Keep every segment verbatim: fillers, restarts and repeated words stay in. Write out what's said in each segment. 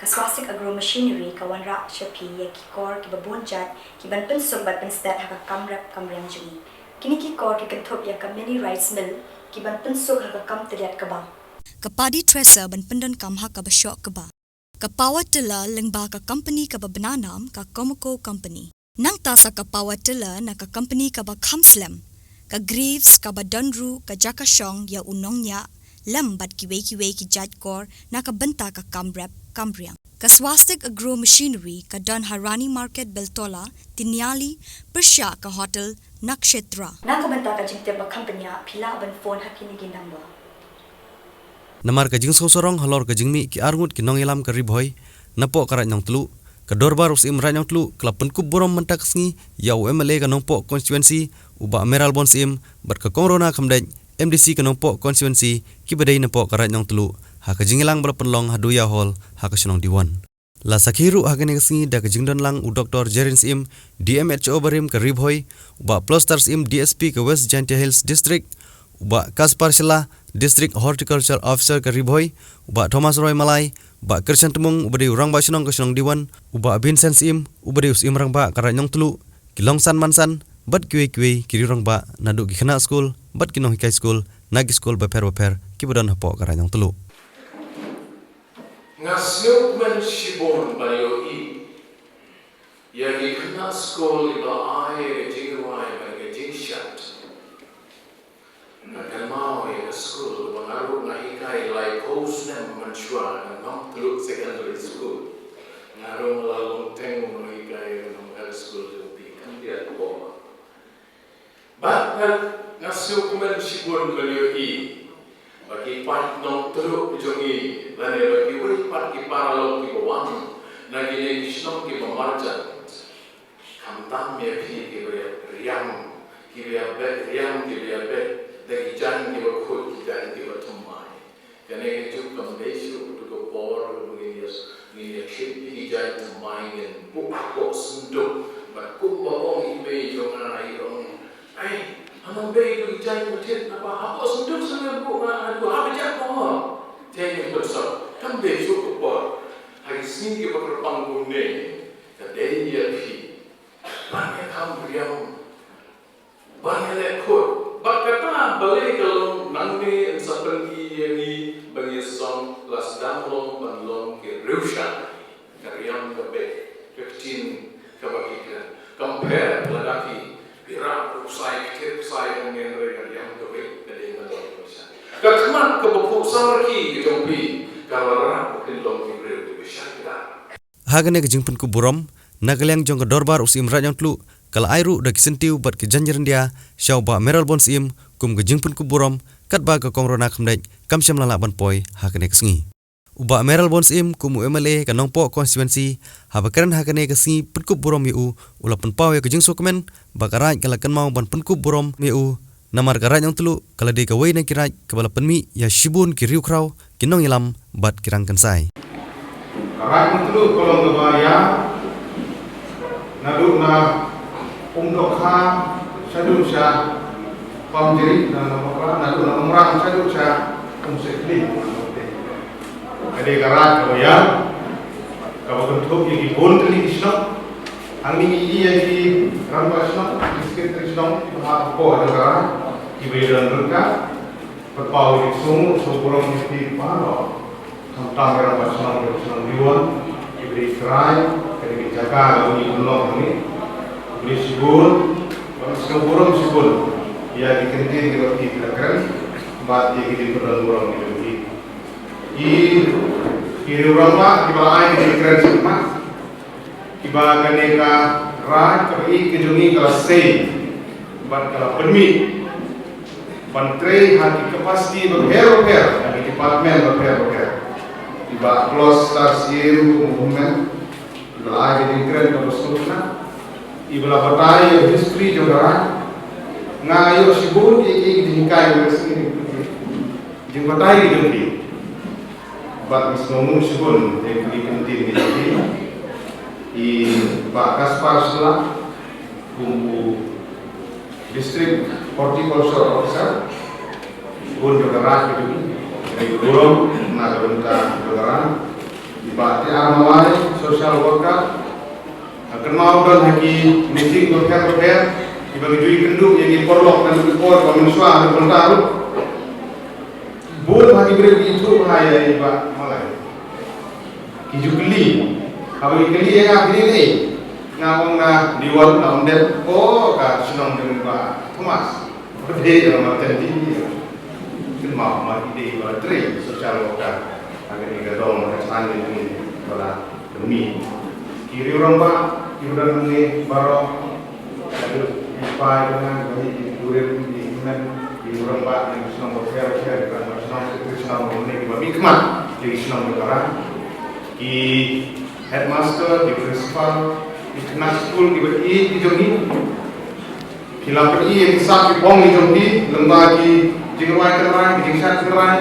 Ka Swastik Agro Machinery ka wanrah sha phi ïa ki kor kiba bun jait ki ban pynsuk bad pynstet ha ka kam rep kam riang jong ngi. Kine ki kor ki kynthup ïa ka mini rice mill ki ban pynsuk ha ka kam tylliat kaba. Ka paddy thresher ban pyndonkam ha kaba shoh kaba. Ka power tiller lyngba ka company kaba bna nam ka Comaco Company. Nangta sa ka power tiller na ka company kaba kham slem, ka Greaves, kaba don ruh ka jaka shong ïa u nongñiah lem bad kiwei kiwei ki jait kor na ka bynta ka kam rep kam riang. Ka Swastik Agro Machinery ka don ha Rani Market Beltola, Tiniali, pyrshah ka hotel Nakshetra. Na ka bynta ka jingtip ba kham bniah phi lah ban phone ha kine ki number. Namar ka jingsngewsarong halor ka jingmih ki arngut ki nongïalam ka Ri Bhoi napoh ka Raid Nongtluh, ka Dorbar u Syiem Raid Nongtluh ka la pynkup burom mynta ka sngi ïa u M L A ka Nongpoh Constituency, u Bah Mayralborn Syiem, bad ka Kong Rona Khymdeit, M D C ka Nongpoh Constituency, kiba dei napoh ka Raid Nongtluh, ha ka jingïalang ba la pynlong ha Duya Hall, ha ka shnong Diwon. La sakhi ruh ha kane ka sngi da ka jingdon lang u Doktor Jerin Syiem, D M H O barim ka Ri Bhoi, u Bah Ploster Syiem, D S P ka West Jaintia Hills District, u Bah Kaspar Shylla, District Horticulture Officer ka Ri Bhoi, u Bah Thomas Roy Malai, u Bah Krishan Tmung, uba dei u Rangbah Shnong ka shnong Diwon, u Bah Vincent Syiem, uba dei u Syiem Rangbah ka Raid Nongtluh, ki longsan mansan, bad kiwei kiwei ki riew rangbah, naduh ki khynnah skul bad ki nonghikai skul na ki skul bapher bapher kiba don hapoh ka Raid Nongtluh. Nga sngewkmen shibun ban ïohi ïa ki khynnah skul kiba ai ka jingrwai bad ka jingshad. Nga kynmaw ïa ka skul ba nga ruh nga hikai laiphew snem mynshuwa, ka Nongtluh Secondary School. Nga ruh nga la long teng u nonghikai ka Nongtluh School jong phi, khyndiat bor. Bad nga, nga sngewkmen shibun ban ïohi ba ki paid Nongtluh jong ngi lane ba kiwei pat ki paralok kiba wan na kine ki shnong kiba marjan. Khamtam ïa phi kiba ïa riam, kiba ïa beh riam, kiba ïa beh da ki jaiñ kiba khuid, ki jaiñ kiba thymmai. Kane ka juk kam dei shuh katu ka por ba ngin ïa, ngin ïa khih ïa ki jaiñ thymmai, ngin buh hapoh synduk. Bad kumba ong i mei jong nga, i ong, "Ai, ha nang bei ïa ki jaiñ ba thied, naba hapoh synduk sa ngin buh, nga adu ha ba jah pohor." Te ngin pynsuk, kam dei shuh ka por. Ha ki sngi kiba kyrpang kumne, ka dei ïa phi ban ïa kham riam, ban ïa leh khuid. Bad kata balei ka long nangne, yn sa pyni ïa ngi ba ngi sdang, la sdang long ban long ki riewshai. Ka riam ka beh, ka ktien kaba ki kren. Kam pher lada ki, ki rah u ksai, ki thied ksai hangne, hynrei ka riam ka beh ka dei ban long ki riewshai. Ka khmat kaba phuh sawdong ki jong phi ka la rah ba kin long ki briew kiba shai kdar. Ha kane ka jingpynkup burom, na ka liang jong ka Dorbar u Syiem Raid Nongtluh, ka la ai ruh da ki syntiew bad ki jaiñryndia sha u Bah Mayralborn Syiem kum ka jingpynkup burom, katba ka Kong Rona Khymdeit kam shym la lah ban poi ha kane ka sngi. U Bah Mayralborn Syiem kum u M L A ka Nongpoh Constituency, haba kren ha kane ka sngi pynkup burom ïa u, u la pynpaw ïa ka jingsngewkmen ba ka Raid ka la kynmaw ban pynkup burom ïa u, namar ka Raid Nongtluh ka la dei kawei na ki Raid kaba la pynmih ïa shibun ki riewkhraw, ki nongïalam bad ki rangkynsai. Ka Raid Nongtluh ka long kaba ïa, naduh na Umdonkha shaduh sha Pamjri, na, na, naduh na Umrang shaduh sha Umsyrkhli. Ka dei ka Raid kaba ïa, kaba kynthup ïa ki bun tylli ki shnong. Hangne ngi ïohi ïa ki rangbah shnong, ki secretary shnong, kiba hap hapoh jong ka Raid, kiba ïadon ryngkat. Pynpaw ïa ki sngewbha, sngewbha burom ïa phi baroh. Khamtam ïa rangbah shnong, ïa shnong Diwon, kiba dei trai, ka dei ka jaka kaba ngi pynlong hangne. Khublei shibun, bad sngewbha burom shibun ïa ki kyntien kiba phi la kren, bad ïa ki jingpynlong burom kiba phi. Ki, ki riew rangbah kiba la ai ki jingkren shakhmat. Kiba kane ka Raid kaba ïeit ka jong ngi ka la sei bad ka la pynmih ban trei ha ki capacity bapher bapher, ha ki department bapher bapher. Kiba close star sien movement, kiba la ai ka jingkren kaba sngewtynnat, kiba la batai ïa history jong ka Raid. Nga ïoh shibun ki, ki, ki jinghikai ba sngewtynnat. Jingbatai ki jong ki. Bad ngi sngewbha shibun ïa ki kyntien ki jong ki. I Bah Kaspar Shylla kum u District Horticulture Officer. Bun jong ka Raid ki jong ki. Ngi burom na ka bynta jong ka Raid. Bah T R Mawlai, social worker. Kynmaw don ha ki meeting bapher bapher kiba ngi ju ïakynduh ïa ki paralok na ki por ba mynshuwa ha ki por ruh. Bun ha ki briew ki ithuh bha ïa i Bah Mawlai. Ki ju kylli, haba ki kylli ïa nga, kylli ne, nga ong nga Dewan, nga ong Dewan, oh, ka shnong jong i Bah Thomas. Ba dei ïa ma Tendi. Kynmaw ma i dei ba trei social worker ha kane ka dong ka thaiñ jong ngi ba la pynmih. Ki riew rangbah kiba don hangne baroh, ka dei ki paidbah, ki kurim, ki hynmen, ki riew rangbah na ki shnong bapher bapher, ki rangbah shnong, ki shnong hangne kiba mihkhmat ïa ki shnong jong ka rai, ki headmaster, ki principal, ki khynnah skul kiba ïeit ki jong ngi. Ki la pyni ïa ki sap ki pong ki jong ki lyngba ki jingrwai tynrai, ki jingshad tynrai,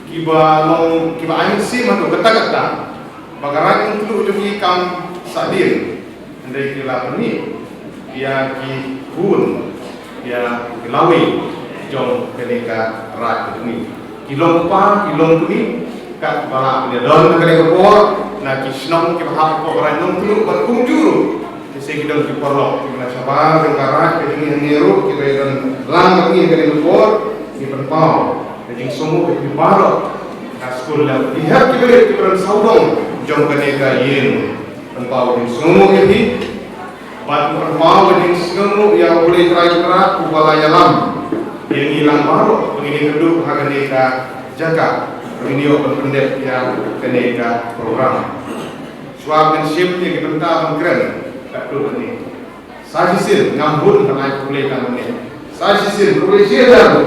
kiba long, kiba ai mynsiem haduh katta katta ba ka Raid Nongtluh jong ngi kam sahdien. Hynrei ki la pyni ïa ki khun, ïa ki lawei jong kane ka raid jong ngi. Ki long kpa, ki long kmie, katba la pynïadon ha kane ka por na ki shnong kiba hap hapoh ka Raid Nongtluh bad kumjuh ruh lehse ki don ki paralok kiba la shabar jong ka raid ka jong ngi hangne ruh kiba ïadon lang bad ngi ha kane ka por. Ngi pynpaw ka jingsngewnguh ïa phi baroh, ka skul lem, ki hep ki barit kiba don sawdong jong kane ka ïing. Pynpaw ka jingsngewnguh ïa phi. Bad pynpaw ka jingsngewnguh ïa U Blei Trai Kynrad uba la ïalam ïa ngi lang baroh ba ngin ïakynduh ha kane ka jaka, ba ngin ïoh ban pyndep ïa kane ka program. Shuwa ban shim ïa ki bynta ban kren katto katne, sa shisien ngam bun ban ai khublei tang mynne. Sa shisien khublei shihajar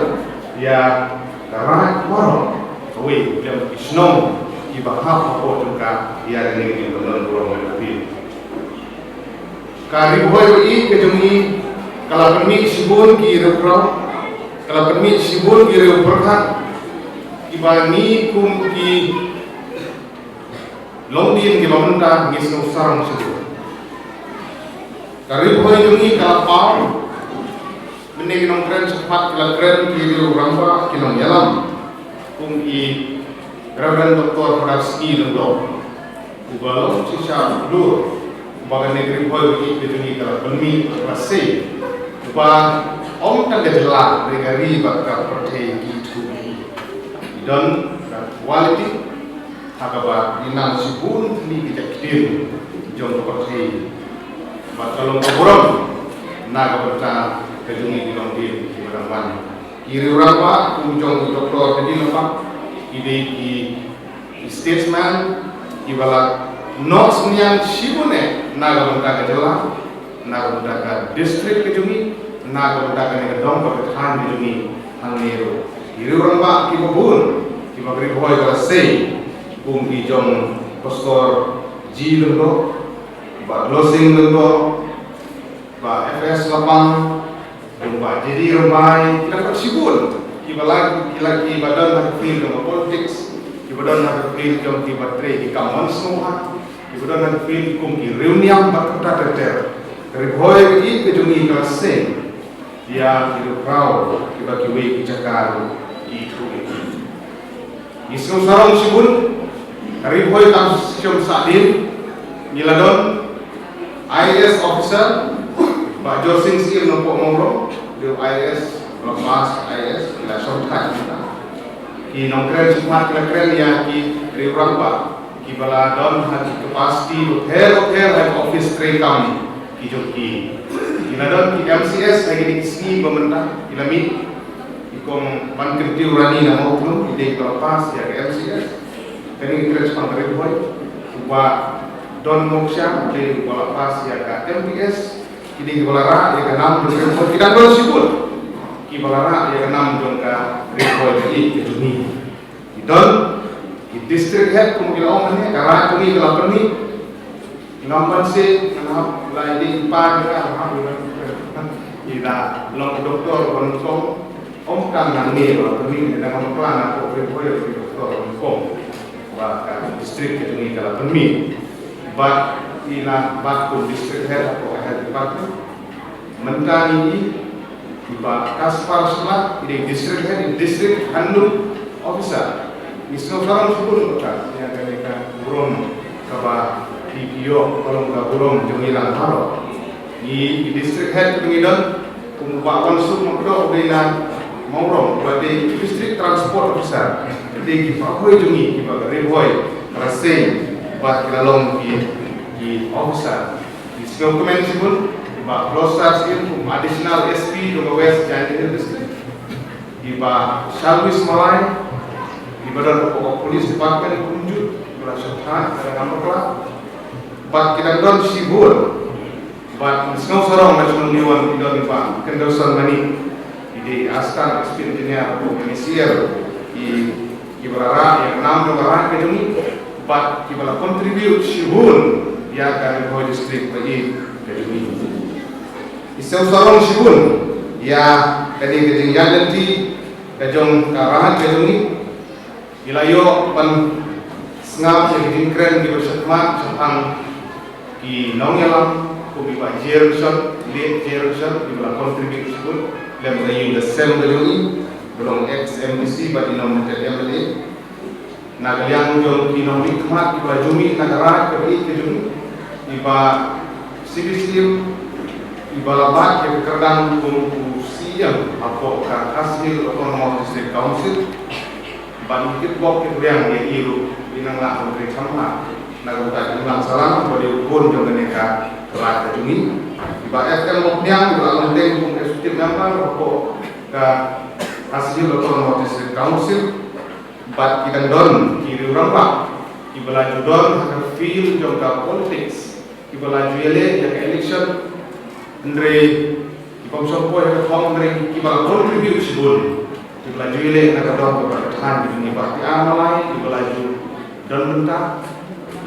ïa ka raid baroh kawei, lem ki shnong kiba hap hapoh jong ka ïa kane ka jingpynlong burom. Ka Ri Bhoi ba ïeit ka jong ngi ka la pynmih shibun ki riewkhraw, ka la pynmih shibun ki riewpyrkhat kiba ngi kum ki longdien kiba mynta ngi sngewsarong shibun. Ka Ri Bhoi jong ngi ka la paw. Mynne ki nongkren shakhmat ki la kren, ki riew rangbah ki nongïalam, kum i Reverend Doctor Father Sngi Lyngdoh, uba long shisha u dur ba kane ka Ri Bhoi ba ïeit ka jong ngi ka la pynmih, ka la sei, uba ym tang ka jylla, hynrei ka ri bad ka pyrthei ki ithuh ïa i. I don ka quality ha kaba i nang shibun tylli ki jait ktien jong ka pyrthei. Bad ka long ka burom na ka bynta ka jong ngi ki longdien kiba dang wan. Ki riew rangbah kum jong u Doctor Teddy Lyngba, ki dei ki, ki statesman kiba la noh synñiang shibun eh na ka bynta ka jylla, na ka bynta ka district ka jong ngi, na ka bynta kane ka dong bad ka thaiñ ka jong ngi hangne ruh. Ki riew rangbah kiba bun kiba ka Ri Bhoi ka la sei, kum ki jong Pastor G Lyngdoh, Bah Losing Lyngdoh, Bah F S Lapang, Bah J D Rymbai, ki la khot shibun kiba la, ki la, kiba don ha ka field jong ka politics, kiba don ha ka field jong kiba trei ki kam mon sngewbha, kiba don ha ka field kum ki riewniam bad kata ter ter. Ka Ri Bhoi ka ïeit ka jong ngi ka la sei ïa ki riewkhraw kiba kiwei ki jaka ruh ki ithuh ïa ki. Ngi sngewsarong shibun, ka Ri Bhoi kam shym sahdien. Ngi la don I A S officer, Bah Jorsing Syiem Nongpoh Mawlong, dei u I A S, ba la pass I A S, ngi la shongthait mynta. Ki nongkren shakhmat ki la kren ïa ki riew rangbah kiba la don ha ki capacity bapher bapher ha ki office treikam ki jong ki. Ki la don ki M C S ha kine ki sngi ba mynta ki la mih. I Kong Bankyntiew Rani na Mawthlum, i dei ba la pass ïa ka M C S. Kane ka kren shaphang ka Ri Bhoi. U Bah Don Moksham, i dei ba la pass ïa ka M P S. Ki dei kiba la rah ïa ka nam jong ka Ri Bhoi. Ki dang don shibun kiba la rah ïa ka nam jong ka Ri Bhoi ka jong ngi. Ki don ki district head kum ki la ong hangne, ka raid jong ngi ka la pynmih. Ngam banse, ngam hap, la i dei i pa jong nga, ngam hap, i da long doktor ban kong, ong tang nangne ba pynmih, da ngam plan hapoh Ri Bhoi i doktor ban kong. Ba ka district ka jong ngi ka la pynmih. Bad i la bat kum district head hapoh ka health department. Mynta ngi i Bah Kaspar Shylla, i dei district head, i district handum officer. Ngi sngewsarong shibun ïa kane ka burom kaba phi ïoh, ka long ka burom jong ngi lang baroh. Ngi ki district head ngi don kum u Bah Wansuk Makdoh uba dei na Mawrong, uba dei district transport officer. Dei ki pathway jong ngi kiba ka Ri Bhoi, Rasen, bad ki la long ki, ki officer. Ngi sngewkmen shibun, Bah Klosa Syiem kum additional S P jong ka West Jaintia Hills District. I Bah Charles Malai, iba don hapoh ka Police Department kumjuh, iba la shah thait, ka dang bakla. Bad ki dang don shibun. Bad sngewsarong na shnong Mawrong i don i Bah Kenderson Manik, i dei Assistant Executive Engineer hapoh N E C L, i, iba la rah ïa ka nam jong ka raid ka jong ngi. Bad iba la contribute shibun ïa ka Ri Bhoi District ba i ka jong ngi. Ngi sngewsarong shibun ïa kane ka jingïaid lynti ka jong ka raid ka jong ngi. Ngi la ïoh ban sngap ïa ki jingkren kiba shakhmat shaphang ki nongïalam kum i Bah J. Rynshon, late J. Rynshon, iba la contribute shibun lem bad i Bah Sam Bajuri, ba long ex M D C bad i nominated M L A. Na ka liang jong ki nongmihkhmat kiba la ju mih na ka raid kaba ïeit ka jong ngi, i Bah C. B. Syiem, iba la bat ïa ka kyrdan kum u C E M hapoh ka Khasi Hills Autonomous District Council. Bad ngi tip bok tip biang ïa i ruh, i nang lah ban trei shamla na ka bynta ka imlang sahlang, ba dei u khun jong kane ka raid ka jong ngi. I Bah F. M. Mawphniang, iba la long teng kum executive member hapoh ka Khasi Hills Autonomous District Council. Bad ki dang don ki riew rangbah kiba la ju don ha ka field jong ka politics, kiba la ju ïaleh ïa ka election. Hynrei ki bym shong poi ha ka thong, hynrei kiba la contribute shibun, kiba la ju ïaleh na ka dong kaba khatduh. Ki dei i Bah T. R. Malai, kiba la ju don bynta,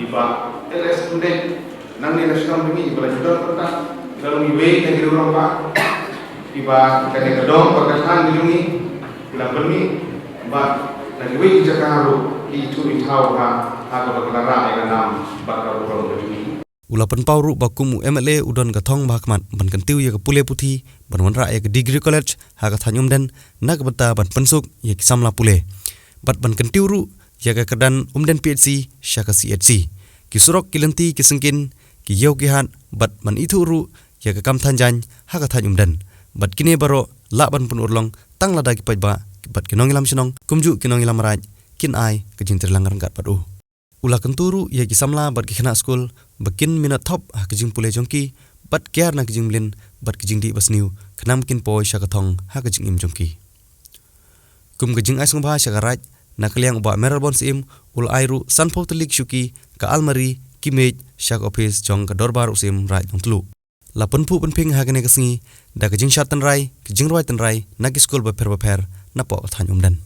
i Bah L. S. Khymdeit, nangne na shnong jong ngi, iba la ju don bynta, don iwei na ki riew rangbah kiba kane ka dong bad ka thaiñ ka jong ngi ki la pynmih, bad na kiwei ki jaka ruh ki ithuh ithaw ha, ha kaba ki la rah ïa ka nam bad ka burom ka jong ngi. U la pynpaw ruh ba kum u M L A u don ka thong ba ha khmat ban kyntiew ïa ka pule puthi, ban wanrah ïa ka Degree College ha ka thaiñ Umden, na ka bynta ban pynsuk ïa ki samla pule, bad ban kyntiew ruh ïa ka kyrdan Umden P H C sha ka C H C, ki surok, ki lynti, ki syngkien, ki ïew ki hat, bad ban ithuh ruh ïa ka kam thaiñ jaiñ ha ka thaiñ Umden. Bad kine baroh lah ban pynurlong tang lada ki paidbah bad ki nongïalam shnong kumjuh ki nongïalam raid kin ai ka jingtreilang ryngkat bad u. U la kyntu ruh ïa ki samla bad ki khynnah skul ba kin minot thop ha ka jingpule jong ki, bad kiar na ka jingmlien bad ka jingdih basniew, khnang ba kin poi sha ka thong ha ka jingim jong ki. Kum ka jingai sngewbha sha ka raid, na ka liang u Bah Mayralborn Syiem u la ai ruh sanphew tylli ki shuki, ka almari, ki mej sha ka ophis jong ka Dorbar u Syiem Raid Nongtluh. La pynphuh pynphieng ha kane ka sngi da ka jingshad tynrai, ka jingrwai tynrai na ki skul bapher bapher napoh ka thaiñ Umden.